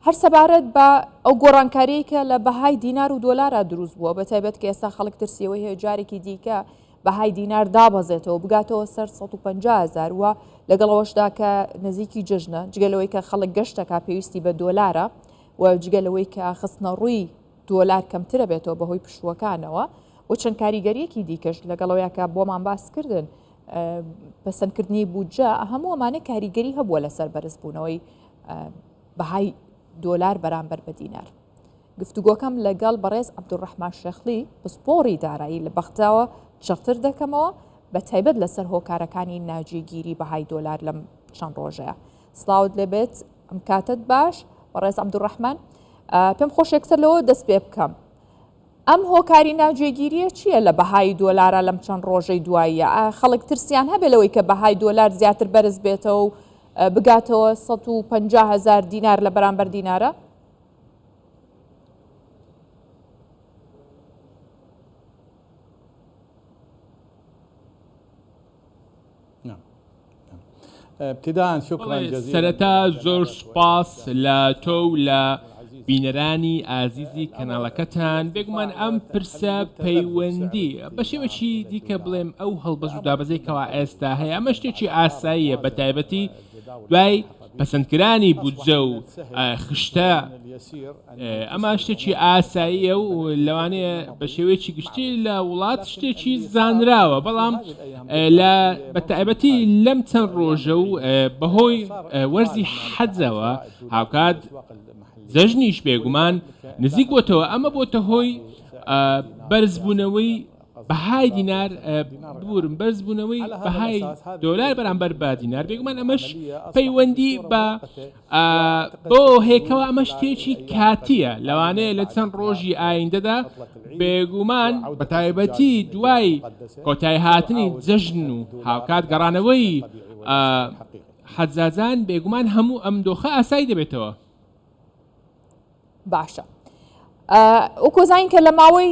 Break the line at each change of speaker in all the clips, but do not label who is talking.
هەر سەبارەت بە ئەو گۆڕانکاریەی کە لە بەهای دینار و دۆلارا دروست بووە بە تایبەت کە ئێستا خەڵک ترسیەوەی هەیە جارێکی دیکە بەهای دینار دابەزێتەوە بگاتەوە سەر 150 هزار و لەگەڵ ئەوەشدا کە نزیکی جەژنە جگە لەوەی کە خەڵک گەشتەکە پێویستی بە دۆلارە و جگە لەوەی کە خستنە ڕووی دۆلار کەمترە بێتەوە بەهۆی پشووەکانەوە و چەند کاریگەریەکی دیکەش لەگەڵەوەیە کە بۆمان باس کردن پەسەندکردنی بودجە هەموو ئەمانە کاریگەری هەبووە لەسەر بەرزبوونەوەی بەهای دۆلار بەرامبەر بە دینار. گفتوگۆکەم لەگەڵ بەڕێز عەبدولڕەحمان شێخلی، پسپۆڕی دارایی لە بەغداوە چڕتر دەکەمەوە، بە تایبەت لەسەر هۆکارەکانی ناجێگیری بەهای دۆلار لەم چەند ڕۆژەیە. سڵاوت لێبێت، ئەم کاتەت باش بەڕێز عەبدولڕەحمان. پێم خۆشە یەکسەر لەوە دەست پێ بکەم. ئەم هۆکاری ناجێگیرییە چییە لە بەهای دۆلارا لەم چەند ڕۆژەی دواییە؟ ئایا خەڵک ترسیان هەبێ لەوەی کە بەهای دۆلار زیاتر بەرز بێتەوە و بگاتەوە 150 هەزار دینار لە بەرامبەر دینارە؟
سەرەتا زۆر سوپاس لە تۆ و لە بینەرانی ئازیزی کەناڵەکەتان، بێگومان ئەم پرسە پەیوەندی بە شێوەکی دیکە بڵێم ئەو هەڵبەز و دابەزەی کەوا ئێستا هەیە ئەمە شتێکی ئاساییە بە تایبەتی دوای پەسەندکرانی بودجە و خشتە ئەمە شتێکی ئاساییە و لەوانەیە بە شێوەیەکی گشتی لە وڵات شتێکی زانراوە بەڵام لە بە تایبەتی لەم چەند ڕۆژە و بەهۆی وەرزی حەجەوە هاوکات جەژنیش بێگومان نزیک بۆتەوە ئەمە بۆتە هۆی بەرزبوونەوەی بەهای دینار ببورم بەرزبوونەوەی بەهای دۆلار بەرامبەر بە دینار بێگومان ئەمەش پەیوەندی بە بۆ هەیەکەوە ئەمە شتێکی کاتیە لەوانەیە لە چەند ڕۆژی ئایندەدا بێگومان بە تایبەتی دوای کۆتای هاتنی جەژن و هاوکات گەڕانەوەی حەجاجان بێگومان هەموو ئەم دۆخە ئاسایی دەبێتەوە.
باشە وەکۆزانین کە لە ماوەی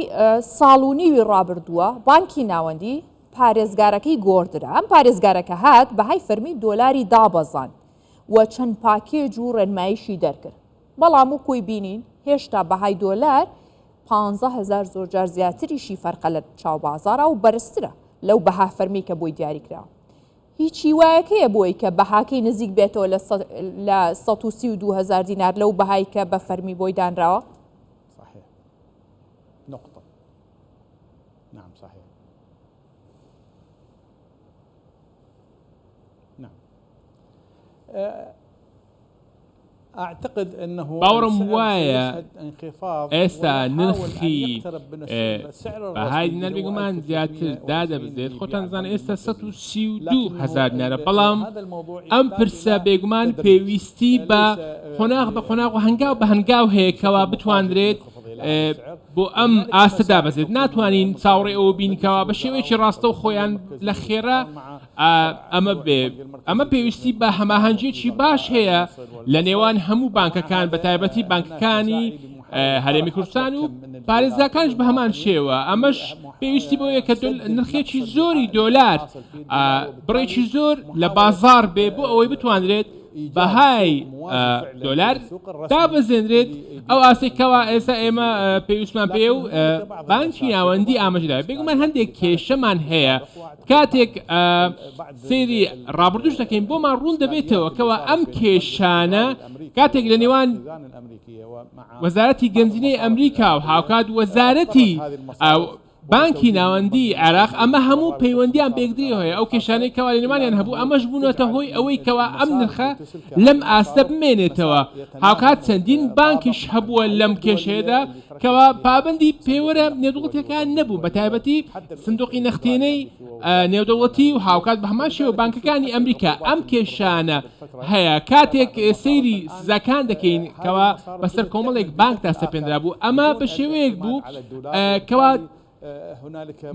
ساڵ و نیوی ڕابردووە بانکی ناوەندی پارێزگارەکەی گۆڕدرا ئەم پارێزگارەکە هات بەهای فەرمی دۆلاری دابەزان و چەند پاکێج و ڕێنمایشی دەرکرد بەڵام وەکۆی بینین هێشتا بەهای دۆلار 15هزار زۆرجار زیاتریشی فەرقە لە چاو بازارا و بەرزترە لەو بەها فەرمی کە بۆی دیاریکراوە هیچ هیوایەک هەیە بۆی کە بەهاکەی نزیک بێتەوە لە 132 هەزار دینار لەو بەهای کە بە فەرمی بۆی دانراوە؟
صحيح نقطة نعم صحيح نعم
باوەڕم وایە ئێستا نرخی بەهای دینار بێگومان زیاتر دادەبزێت خۆتان زان ئێستا 132 هزار دینارە بەڵام ئەم پرسە بێگومان پێویستی بە قۆناغ بە قۆناغ و هەنگاو بە هەنگاو هەیە کەوا بتواندرێت بۆ ئەم ئاستە دابەزێت ناتوانین چاوەڕێ ئەوە بین کەوا بە شێوەیەکی ڕاستە و خۆیان لە خێرا ئەمە بێ ئەمە پێویستی بە هەماهەنگیەکی باش هەیە لە نێوان هەموو بانکەکان بە تایبەتی بانکەکانی هەرێمی کوردستان و پارێزگاکانش بە هەمان شێوە ئەمەش پێویستی بۆیە کە نرخێکی زۆری دۆلار بڕێکی زۆر لە بازار بێ بۆ ئەوەی بتوانرێت بەهای دۆلار دابەزێنرێت ئەو ئاستێک کەوا ئێستا ئێمە پێویستمان پێ و بانکی ناوەندی ئاماژەدا بێگومان هەندێک کێشەمان هەیە کاتێک سەیری ڕابردوش دەکەین بۆمان ڕوون دەبێتەوە کەوا ئەم کێشانە کاتێک لە نێوان وەزارەتی گەنجینەی ئەمریکا و هاوکات وەزارەتی بانکی ناوەندی عێراق ئەمە هەموو پەیوەندیان بەیەکتری هەیە ئەو کێشانەی کەوا لە نێوانیان هەبوو ئەمەش بوونەتە هۆی ئەوەی کەوا ئەم نرخە لەم ئاستە بمێنێتەوە هاوکات چەندین بانکیش هەبووە لەم کێشەیەدا کەوا پابەندی پێوەرە نێودەوڵەتیەکان نەبوو بە تایبەتی سندوقی نەختێنەی نێودەوڵەتی و هاوکات بە هەمان شێوە بانکەکانی ئەمریکا ئەم کێشانە هەیە کاتێک سەیری سزاکان دەکەین کەوا بەسەر کۆمەڵێک بانکدا سەپێنرا بوو ئەمە بە شێوەیەک بوو کەوا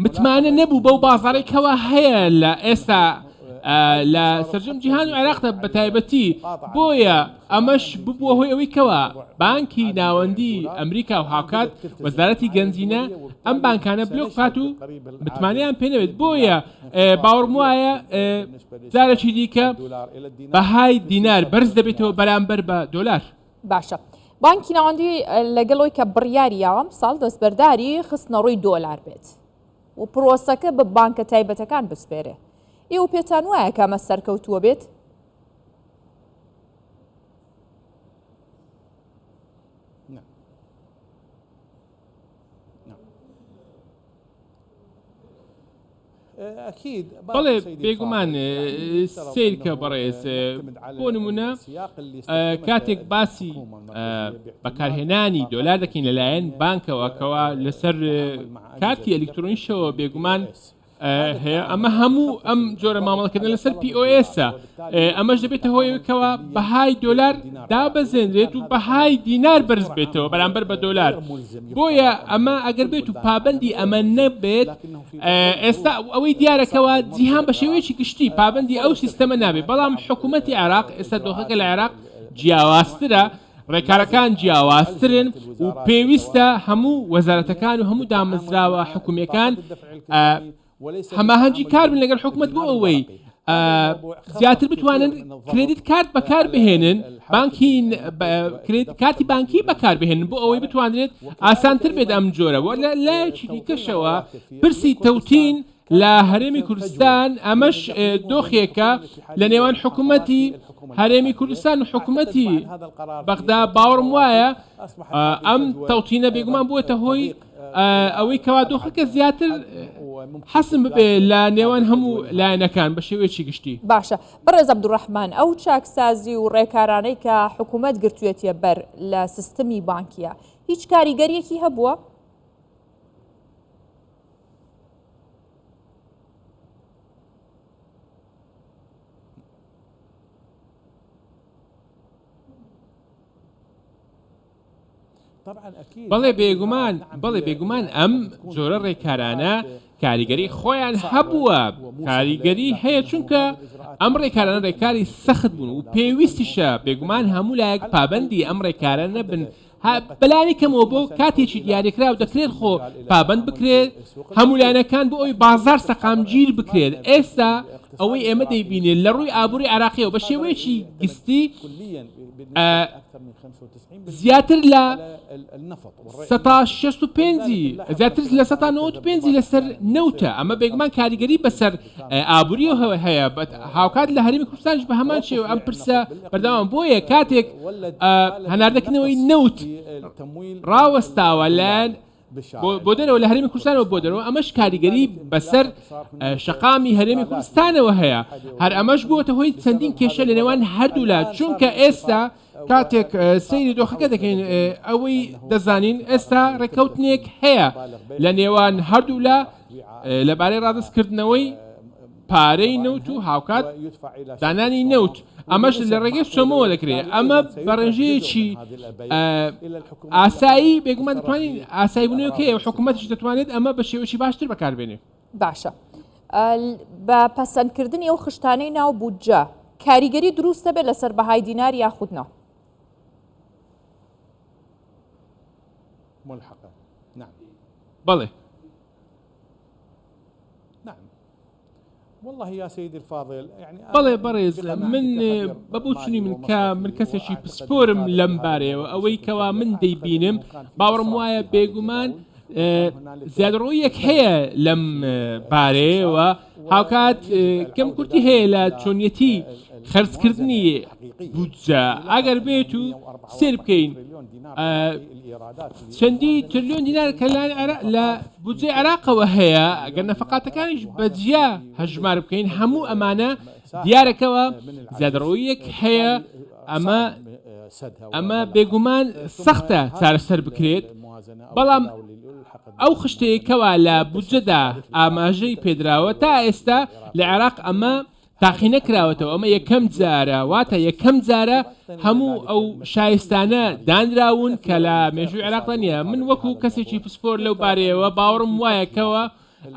متمانە نەبوو بەو بازاڕەی کەوا هەیە لە ئێستا لە سەرجەم جیهان و عێراقدا بە تایبەتی بۆیە ئەمەش ببووە هۆی ئەوەی کەوا بانکی ناوەندی ئەمریکا و هاوکات وەزارەتی گەنجینە ئەم بانکانە بلۆک بکات و متمانەیان پێ نەبێت بۆیە باوەڕم وایە جارێکی دیکە بەهای دینار بەرز دەبێتەوە بەرامبەر بە دۆلار.
باشە. بانکی ناوەندی لەگەڵ ئەوەی کە بڕیاری یاوە ئەمساڵ دەستبەرداری خستنەڕووی دۆلار بێت و پرۆسەکە بە بانکە تایبەتەکان بسپێرێ، ئێوە پێتان وایە کە ئەمە سەرکەوتووە بێت؟
بەڵێ بێگومان سیرکە بەڕێز بۆ نمونە کاتێک باسی بەکارهێنانی دۆلار دەکەین لەلایەن بانکەوە کەوا لەسەر کارتی ئەلیکترۆنیشەوە بێگومان هەیە ئەمە هەموو ئەم جۆرە مامەڵەکردن لەسەر POS ئەمەش دەبێتە هۆیەوەکەوە بەهای دۆلار دابەزێنرێت و بەهای دینار بەرز بێتەوە بەرامبەر بە دۆلار بۆیە ئەمە ئەگەر بێت و پابندی ئەمە نەبێت ئێستا ئەوەی دیارەکەوە جیهان بە شێوەیەکی گشتی پابندی ئەو سیستەمە نابێت بەڵام حکوومەتی عێراق ئێستا دۆخەکە لە عێراق جیاوازترە ڕێکارەکان جیاوازترن و پێویستە هەموو وەزارەتەکان و هەموو دامەزراوە حکومیەکان هەماهەنگی کار بن لەگەڵ حکومەت بۆ ئەوەی زیاتر بتوانن credit card بەکار بهێنن بانکی کارتی بانکی بەکار بهێنن بۆ ئەوەی بتوانرێت ئاسانتر بێت ئەم جۆرە وە لە لایەکی دیکەشەوە پرسی تەوتین لە هەرێمی کوردستان ئەمەش دۆخێکە لە نێوان حکوومەتی هەرێمی کوردستان و حکوومەتی بەغدا باوەڕم وایە ئەم تەوتینە بێگومان بووەتە هۆی ئەوەی کەوا دۆخەکە زیاتر حەسم ببێ لە نێوان هەموو لایەنەکان بە شێوەیەکی گشتی.
باشە بەڕێز عەبدولڕەحمان ئەو چاکسازی و ڕێکارانەی کە حکوومەت گرتوویەتیە بەر لە سیستمی بانکیە هیچ کاریگەریەکی هەبووە؟
بەڵێ بێگومان، بەڵێ بێگومان ئەم جۆرە ڕێکارانە کاریگەری خۆیان هەبووە، کاریگەری هەیە چونکە ئەم ڕێکارانە ڕێکاری سەخت بوون و پێویستیشە بێگومان هەموو لایەک پابەندی ئەم ڕێکارە نەبن بەلانی کەمەوە بۆ کاتێکی دیاریکراو دەکرێت خۆ پابەند بکرێت هەموو لایەنەکان بۆ ئەوی بازار سەقامگیر بکرێت ئێستا ئەوەی ئێمە دەیبینێت لە ڕووی ئابووری عراقیەوە بە شێوەیەکی گستی زیاتر لە 65 زیاتر لە 95 لەسەر نەوتە ئەمە بێگومان کاریگەری بەسەر ئابووریەوە هەیە هاوکات لە هەرێمی کوردستانیش بە هەمان شێوە ئەم پرسە بەردەوام بۆیە کاتێک هەناردەکردنەوەی نەوت ڕاوەستاوە لەلایەن بۆ دەرەوە لە هەرێمی کوردستانەوە بۆ دەرەوە ئەمەش کاریگەری بەسەر شەقامی هەرێمی کوردستانەوە هەیە هەر ئەمەش بووەتە هۆی چەندین کێشە لە نێوان هەردوولا چونکە ئێستا کاتێک سەیری دۆخەکە دەکەین ئەوەی دەزانین ئێستا ڕێککەوتنێک هەیە لە نێوان هەردوولا لەبارەی ڕادەستکردنەوەی پارەی نەوت و هاوکات دانانی نەوت ئەمەش لە ڕێگەی سۆمەوە دەکرێت ئەمە بە ڕێژەیەکی ئاسایی بێگومان دەتوانین ئاسایی بوونەوەکەی و حکوومەتیش دەتوانێت ئەمە بە شێوەیەکی باشتر بەکاربێنێ.
باشە بە پەسەندکردنی ئەو خشتانەی ناو بودجە کاریگەری دروست دەبێت لەسەر بەهای دینار یاخود نا؟
بەڵێ. بەڵێ بەڕێز من بە بۆچونی من کە من کەسێکی پسپۆرم لەم بارەیەوە ئەوەی کەوا من دەیبینم باوەڕم وایە بێگومان زیادڕۆیەک هەیە لەم بارەیەوە هاوکات کەم کورتی هەیە لە چۆنیەتی خەرجکردنی بودجە ئەگەر بێت و سێر بکەین چەندی ترلیۆن دینار کە لە بودجەی عێراقەوە هەیە ئەگەر نەفەقاتەکانیش بە جیا هەژمار بکەین هەموو ئەمانە دیارەکەوە زیادەڕۆییەک هەیە ئەمە ئەمە بێگومان سەختە چارەسەر بکرێت بەڵام ئەو خشتەیە کەوا لە بودجەدا ئاماژەی پێدراوە تا ئێستا لە عێراق ئەمە تاقی نەکراوەتەوە ئەمە یەکەم جارە واتە یەکەم جارە هەموو ئەو شایستانە دانراون کە لە مێژووی عێراقدا نییە من وەکو کەسێکی پسپۆر لەو بارەیەوە باوەڕم وایە کەوە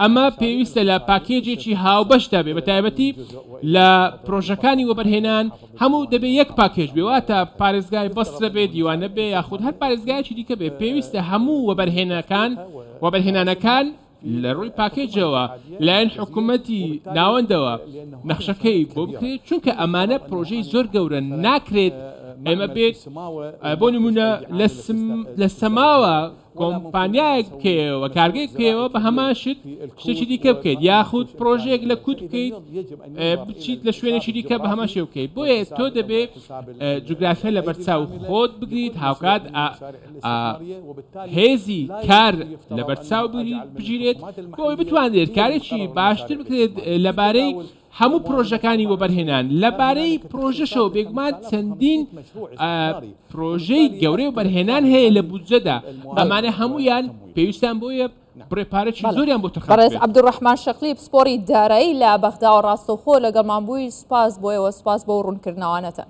ئەمە پێویستە لە پاکێجێکی هاوبەشدا بێ بە تایبەتی لە پرۆژەکانی وەبەرهێنان هەموو دەبێ یەک پاکێج بێ واتە پارێزگای بەسرە بێ دیوانە بێ یاخود هەر پارێزگایەکی دیکە بێ پێویستە هەموو وەبەرهێنەکان وەبەرهێنانەکان لە ڕووی پاکێجەوە لایەن حکوومەتی ناوەندەوە نەخشەکەی بۆ بکرێت چونکە ئەمانە پرۆژەی زۆر گەورەن ناکرێت ئێمە بێت بۆ نمونە لە سەماوە کۆمپانیایەک بکەیەوە کارگەیەک بکەیەوە بە هەمان شت شتێکی دیکە بکەیت یاخود پرۆژەیەک لە کوت بکەیت بچیت لە شوێنێکی دیکە بە هەمان شێوە بکەیت بۆیە تۆ دەبێ جوگرافیا لە بەرچاو خۆت بگریت هاوکات هێزی کار لە بەرچاو بگیرێت بۆ ئەوەی بتوانرێت کارێکی باشتر بکرێت لەبارەی هەموو پرۆژەکانی وەبەرهێنان لەبارەی پرۆژەشەوە بێگومان چەندین پرۆژەی گەورەی وەبەرهێنان هەیە لە بودجەدا ئەمانە هەمویان پێویستان بۆیە بڕێ پارەی زۆریان بۆ تەرخان
بەڕێز عەبدولڕەحمان شەقلی پسپۆڕی دارایی لە بەغداوە ڕاستەوخۆ لەگەڵمان بووی سوپاس بۆ ئێوە سوپاس بۆ ڕوونکردنەوانەتان.